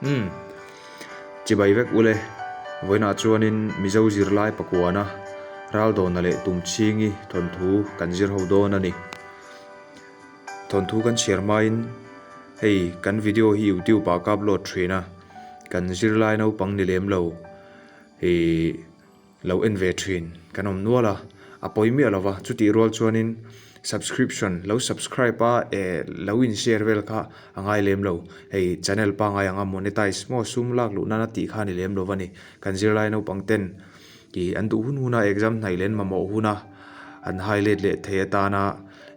Umm. Chibai vek ule. Vawiinah chuanin Mizo zirlai pakuana Raldawna leh Tumchhingi thawnthu kan zir ho dawn a ni. Thawnthu kan chhiar hmain hei kan video hi YouTube ah ka upload thin a, kan zirlai naupang ni lem lo ih lo en ve thin kan awm nual a, a pawi miah lo va, chutih rual chuanin subscription lo subscribe a eh lo in share vel kha a ngai lem lo, hei channel pangngai anga monetize maw sum lak luh nana tih kha a ni lem lo va ni, kan zirlai naupang ten ih an duh hun hun a exam hnaih leh an mamawh hun a an hai let leh thei atana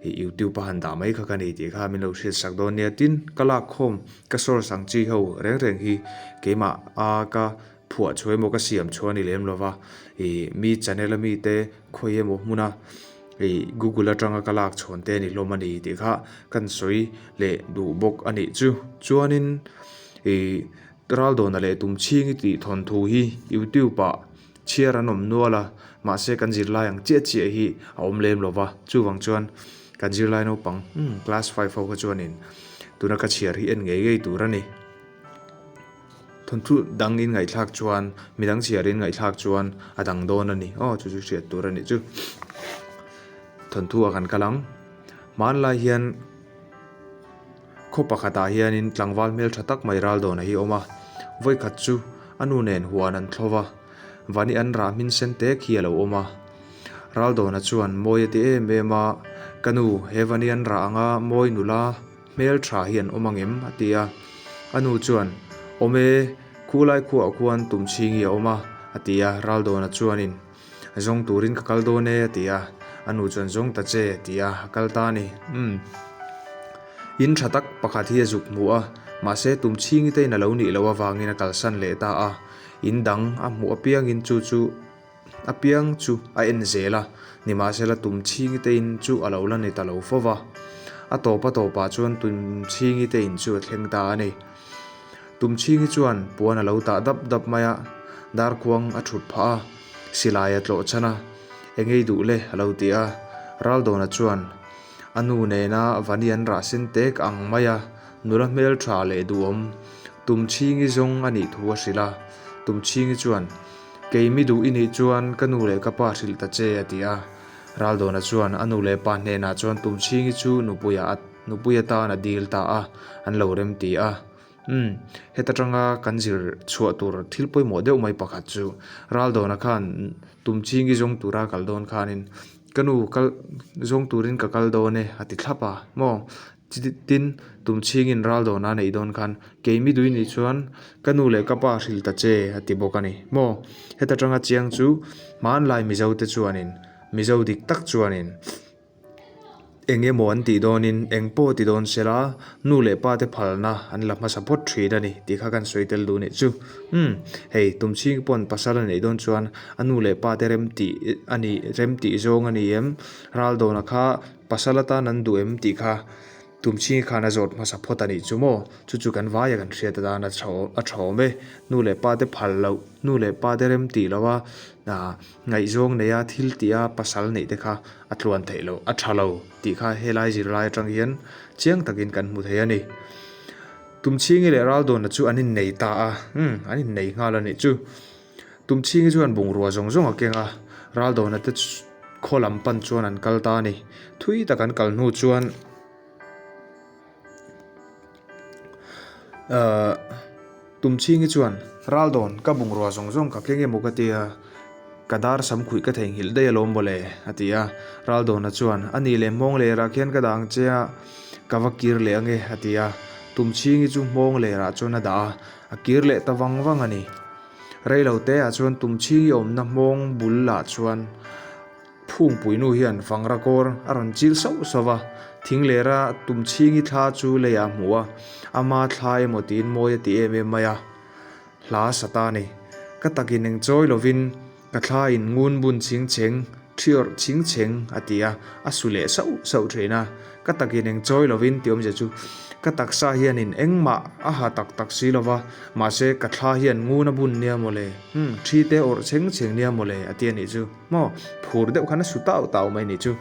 ih youtube a han dah mai kha ka ni tih kha min lo hriat sak dawn nia, tin ka lak khawm ka source ang chi ho reng reng hi keimah a ka. Phuah chhuah emaw ka siam chhuah a ni lem lova, ih mi channel a mite khawi emaw hmuna ih google atanga ka lak chhawn te a ni hlawm a ni tih kha kan sawi leh duh bawk a nih chu. Chuanin ih Raldawna leh Tumchhingi tih thawnthu hi youtube ah chhiar an awm nual a, mahse kan zirlai ang chiah chiah hi a awm lem lova, chuvang chuan kan zirlai naupang umm class five ho kha chuanin tuna ka chhiar hi en ngei ngei tur a ni. Thawnthu dang in ngaihthlak chuan midang chhiar in ngaihthlak chuan a dang dawn a ni aw chu chu hriat tur a nih chu. Thawnthu ah kan kal ang. Hmanlai hian khaw pakhatah hianin tlangval hmeltha tak mai Raldawna hi a awm a, vawikhat chu a nu nen huan an thlawh va, Vani an rah hmin sen tek hi a lo awm a. Raldawna chuan mawi a ti em em a, Ka nu, he Vani an rah anga mawi nula Hmel tha hi an awm ang em? a ti a. A nu chuan, Awm e, khulai khuaah khuan Tumchhingi a awm a, a ti a. Raldawna chuanin, Zawng turin ka kal dawn e, a ti a. A nu chuan, Zawng ta che, a ti a, a kal ta a ni. Umm. In tha tak pakhat hi a zuk hmu a, mahse Tumchhingi te in a lo nih loh avangin a kalsan leh ta a. In dang a hmuh apiangin chu chu. A piang chu a en zel a, nimahsela Tumchhingi te in chu a lo la ni ta lo fo va. A tawp a tawpah chuan Tumchhingi te in chu a thleng ta a ni. Tumchhingi chuan puan a lo tah dap dap mai a, darkhuang a thut phah a, silai a tlawh chhan a, Engei duh le a lo ti a. Raldawna chuan a nu nena Vani an rah sen tek ang mai a, nula hmeltha leh duhawm Tumchhingi zawng a nih thu a hrilh a. Tumchhingi chuan. Kei mi duh i nih chuan ka nu leh ka pa hrilh ta che, a ti a. Raldawna chuan a nu leh pa hnenah chuan Tumchhingi chu nupuia a nupui atan a dil ta a, an lo rem ti a. Umm, heta tanga kan zir chhuah tur thil pawimawh deuh mai pakhat chu Raldawna khan Tumchhingi zawng tura kal dawn khanin ka nu kal zawng turin ka kal dawn e, a ti thlap a, maw? Tin, tumchhingin ral dawn a neih dawn khan keimi dui nih chuan ka nu leh ka pa hrilh ta che a ti bawk a ni. Maw? Heta tanga chiang chu hmanlai Mizo te chuanin, Mizo dik tak chuanin eng emaw an tih dawnin eng pawh ti dawn sela nu leh pa te phalna an la hmasa phawt thin a ni tih kha kan sawi tel duh nih chu. Umm, hei tumchhing pawn pasal a neih dawn chuan a nu leh pa te rem tih a nih rem tih zawng a ni em? Ral dawna kha Pasal atan an duh em tih kha Tumchhingi khan a zawt hmasa phawt a nih chu maw? Chu chu kan vaia kan hriat atan a a tha awm e. Nu leh pa te phal loh, nu leh pa te rem tih loh a, ngaihzawng neia thil tih a pasal neih te kha a tluan theih loh, a tha lo tih kha helai zirlai atang hian chiang takin kan hmu thei a ni. Tumchhingi leh Raldawna chu an innei ta a, umm an innei nghal a nih chu. Tumchhingi chuan bungrua zawng zawng a keng a, Raldawna te khaw lam pan chuan an kal ta a ni. Thui tak an kal hnu chuan ahh Tumchhingi chuan Raldawn ka bungrua zawng zawng ka keng emaw ka tia, ka dar sam khuih ka theihnghilh daih alawm mawle a ti a. Raldawna chuan a nih leh hmawng lerah khian ka dah ang che a, ka va kir leh ange a ti a. Tumchhingi chu hmawng lerah chuan a dah a, a kir leh ta vang vang a ni. Reilo te ah chuan Tumchhingi awmna hmawng bul lah chuan Phungpui nu hian fangra kawr a rawn chil sauh sauh va, thing lera Tumchhingi thla chu leiah a hmu a, ama thla emaw tiin mawi a ti em em mai a, hla sa ta a ni. Ka takin eng chawi lovin ka thla in ngun bun chhing chheng Thi awrh chhing chheng a ti a, a su leh sauh sauh thin a. Ka takin eng chawi lovin tih awmzia chu ka taksa hianin engmah a ha tak tak si lova, mahse ka thla hian ngun a bun nia mawle, umm thi te awrh chheng chheng nia mawle a ti a nih chu. Maw phur deuh khan a su tau tau mai a nih chu.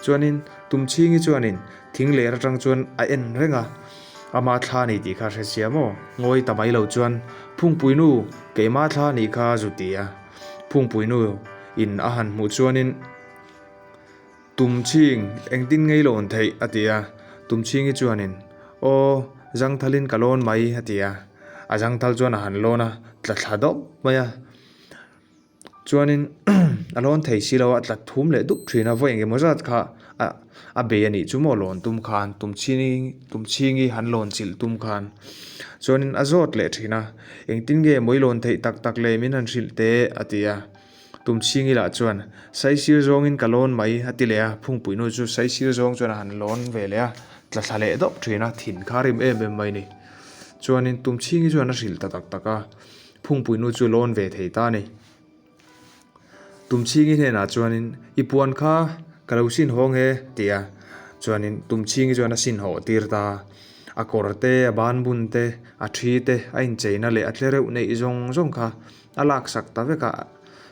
Chuanin Tumchhingi chuanin thing ler atang chuan a en reng a. Ama thla ni tih kha a hre sia maw? Ngawi ta mai lo chuan, Phungpui nu, keima thla nih kha zu ti a. Phungpui nu in a han hmuh chuanin, Tumchhing, engtin ngei lawn theih? a ti a. Tumchhingi chuanin, Aw, zangthalin ka lawn mai, a ti a. A zangthal chuan a han lawn a, tla thla dawp mai a. Chuanin a lawn thei si lo a, tla thum leh dup thin a, vawi engemaw zat kha a a bei a nih chu maw lawn tum khan tumchhini tumchhingi han lawn chilh tum khan. Chuanin a zawt leh thin a, engtin nge mawi lawn theih tak tak le min han hrilh teh a ti a. Tumchhingi lah chuan saisir zawngin ka lawn mai a ti leh a, phungpuinu chu saisir zawng chuan a han lawn ve leh a, tla thla leh dawp thin a, thin kha a rim em em mai a ni. Chuanin tumchhingi chuan a hrilh ta tak tak a. Phungpuinu chu lawn ve thei ta a ni. Tumchhingi hnenah chuanin, I puan kha ka lo sin haw nge? ti a. Chuanin Tumchhingi chuan a sin hawh tir ta a. A kawr te, a ban bun te, a thi te, a incheina leh a tle reuh neih zawng zawng kha a laksak ta vek a.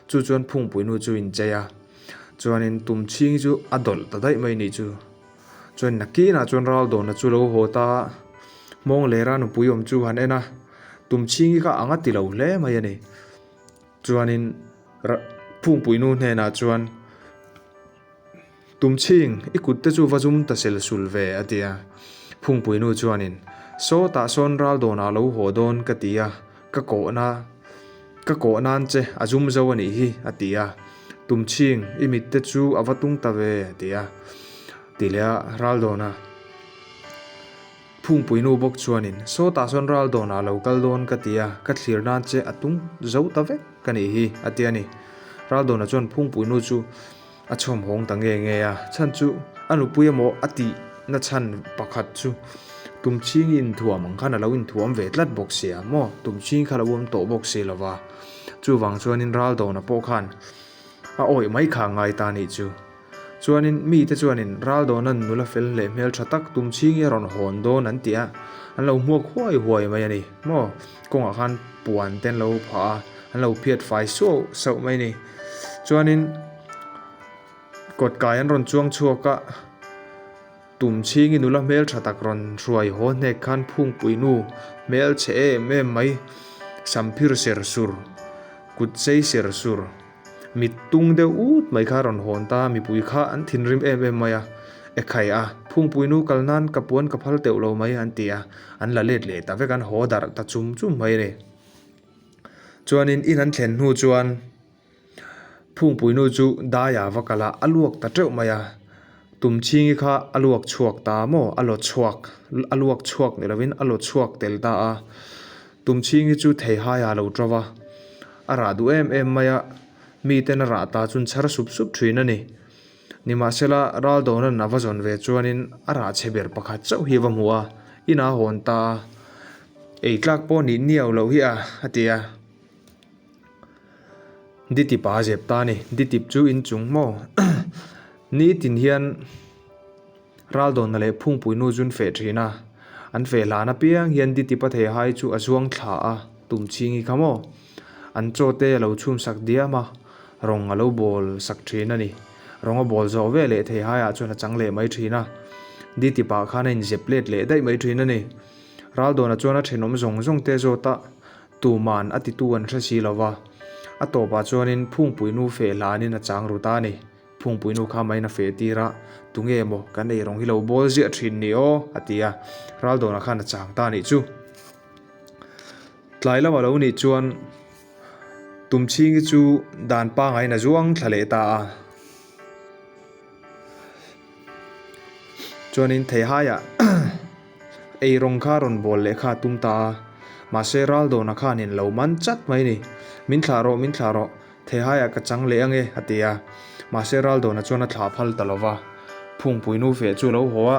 Chu chuan Phungpuinu chu inchei a. Chuanin Tumchhingi chu a dawlh ta daih mai nih chu. Chuan nakinah chuan Raldawna chu lo haw ta a, Hmawng lera nupui awm chu han en a, Tumchhingi kha ang a ti lo hle mai a ni. Chuanin Phungpuinu hnenah chuan, Tumchhing, i kut te chu va zum ta sel sul ve, a ti a. Phungpuinu chuanin, Sawtah sawn Raldawna lo haw dawn ka ti a, Ka kawhna, ka kawh nan che a zum zo a nih hi, a ti a. Tumchhing, i mit te chu a va tung ta ve, a ti a. Ti leh a, Raldawn a. Phungpui nu bawk chuanin, Sawtah sawn Raldawn ah lo kal dawn ka ti a, ka thlir nan che a tung zo ta vek ka nih hi, a ti a ni. Raldawna chuan Phungpui nu chu A chhawm hawng ta nge nge a, chhan chu a nupui emaw a tih na chhan pakhat chu Tumchhingi inthuam ang khan a lo inthuam ve tlat bawk sia maw, Tumchhingi kha a lo awm tawh bawk si lova, chuvang chuanin Raldawna pawh khan a awih mai kha a ngai ta anih chu. Chuanin mite chuanin Raldawna'n nula fel leh hmeltha tak Tumchhingi a rawn hawn dawn an ti a, an lo hmuak huai huai mai a ni maw, kawngah khan puan te an lo phah a, an lo phiat fai suau sauh mai a ni. Chuanin kawtkai an rawn chuang chhuak a, Tumchhingi nula hmel tha tak rawn hruai haw hnek khan Phungpui nu hmel chhe em em mai, samphir ser sur, kut sei ser sur, mit tung deuh ut mai kha rawn hawn ta, mipui kha an thinrim em em mai a, Ekhai a, Phungpui nu kal nan ka puan ka phal teuh lo mai an ti a, an la let leh ta vek an haw darh ta chum chum mai a ni. Chuanin in an thlen hnu chuan Phungpui nu chu daia va kal a, a luak ta teuh mai a. Tumchhingi kha a luak chhuak ta maw? A law chhuak, a luak chhuak ni lovin a law chhuak tel ta a. Tumchhingi chu theihai a lo ṭo va, a rah duh em em mai a, miten a rah ta chun chhar sup sup ṭhin a ni. Nimahsela, Raldawna'n a va zawn ve chuanin a rah chhe ber pakhat chauh hi a va hmu a, inah a hawn ta a, Ei tlak pawh nih niau loh hi a, a ti a. Ditip a zep ta a ni. Ditip chu inchung maw? Nitin hian Raldawna leh Phungpui nu chu an feh thin a, an feh hlan apiang hian Ditip a theihai chu a zuang thla a, Tumchhingi kha maw? An chaw te a lo chhum sak diam a, rawng a lo bawl sak thin a ni. Rawng a bawl zawh ve leh theihaiah chuan a chang leh mai thin a, Ditip ah khan a inzep let leh daih mai thin a ni. Raldawna chuan a thenawm zawng zawng te zawt a, tuman a titu an hre si lo va, a tawpah chuanin Phungpui nu feh hlanin a chang ru ta a ni. Phungpui nu kha main a feh tir a, Tunge maw kan ei rawng hi lo bawl ziah thin ni aw? a ti a, Raldawna khan a chang ta a nih chu. Tlai lamah lo nih chuan Tumchhingi chu dan pangaiin a zuang thla leh ta a. Chuanin Theihaiah ei rawng kha rawn bawl leh kha a tum ta a, mahse Raldawna khanin lo man chat mai a ni. Min thlah rawh, min thlah rawh, Theihaiah ka chang leh ange a ti a, mahse Raldawna chuan a thlah phal ta lo va. Phungpui nu feh chu a lo haw a,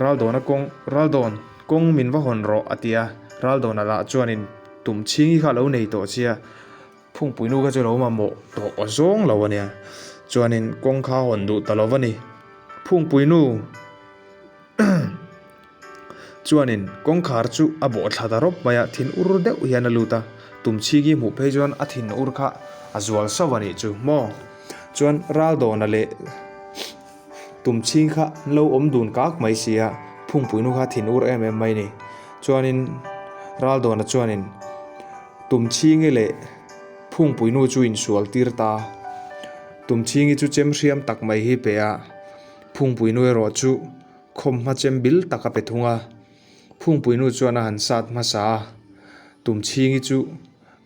Raldawna kawng, Raldawn, kawng min va hawn rawh a ti a, Raldawna lah chuanin Tumchhingi kha a lo nei tawh chia, Phungpui nu kha chu lo mamawh tawh aw zawng lo a nia, chuanin kawng kha a hawn duh ta lo va ni. Phungpui nu chuanin kawngkhar chu a bawh thla ta rawp mai a, thin ur deuh hian a lut a, Tumchhingi hmuh phei chuan a thin ur kha a zual sauh a nih chu maw. Chuan Raldawna leh Tumchhing kha an lo awm dun kak mai si a. Phungpuinu kha thin ur em em mai a ni. Chuanin Raldawna chuanin Tumchhingi leh Phungpuinu chu insual tir ta. Tumchhingi chu chem hriam tak mai hi pe a, Phungpuinu erawh chu khawmhma chem bil tak a pe thung a. Phungpuinu chuan a han sat hmasa a, Tumchhingi chu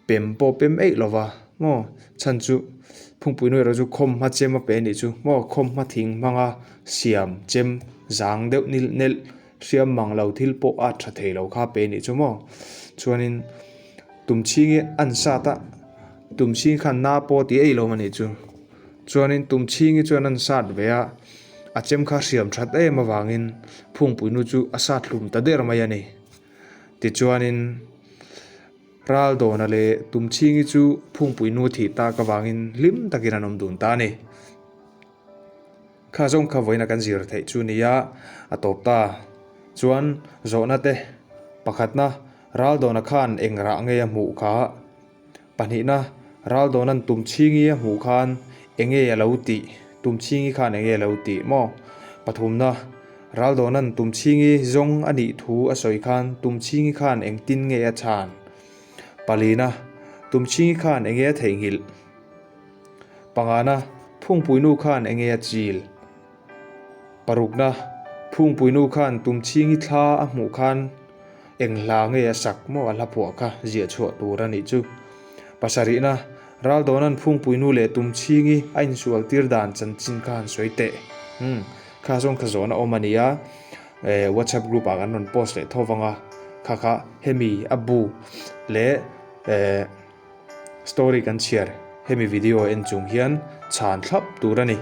pem pawh pem eih lo va maw? Chhan chu Phungpuinu erawh chu khawmhma chem a pe a nih chu maw? Khawmhma thing hmanga siam chem zang deuh nil nelh hriam mang lo thil pawh a tha thei lo kha a pe a nih chu maw? Chuanin Tumchhingi an sat a, Tumchhingi khan na pawh ti eih lo a nih chu. Chuanin Tumchhingi chuan an sat ve a, a chem kha hriam that em avangin Phungpuinu chu a sat hlum ta der mai a ni. Tichuanin. Raldawna leh Tumchhingi chu Phungpui nu thih tak avangin hlim takin an awm dun ta a ni. Kha zawng kha vawiin a kan zir theih chu nia a tawp ta. Chuan zawhna te pakhatna Raldawna khan eng rah nge a hmuh kha? Pahnihna Raldawna'n Tumchhingi a hmuh khan enge a lo tih? Tumchhingi khan enge a lo tih maw? Pathumna Raldawna'n Tumchhingi zawng a nih thu a sawi khan Tumchhingi khan engtin nge a chhan? Palina, Tumchhingi khan enge a theihnghilh? Pangana, Phungpuinu khan enge a chil? Parukna, Phungpuinu khan Tumchhingi thla a hmuh khan eng hla nge a sak maw a hla phuah kha ziah chhuah tur a nih chu. Pasarihna, Raldawna'n Phungpuinu leh Tumchhingi a insual tir dan chanchin kha han sawi teh. Umm, kha zawng kha zawhna awm a ni a, eh WhatsApp group ah kan rawn post leh tho vang a, kha kha hemi a bu leh eh story kan chhiar hemi video en chung hian chhan thlap tur a ni.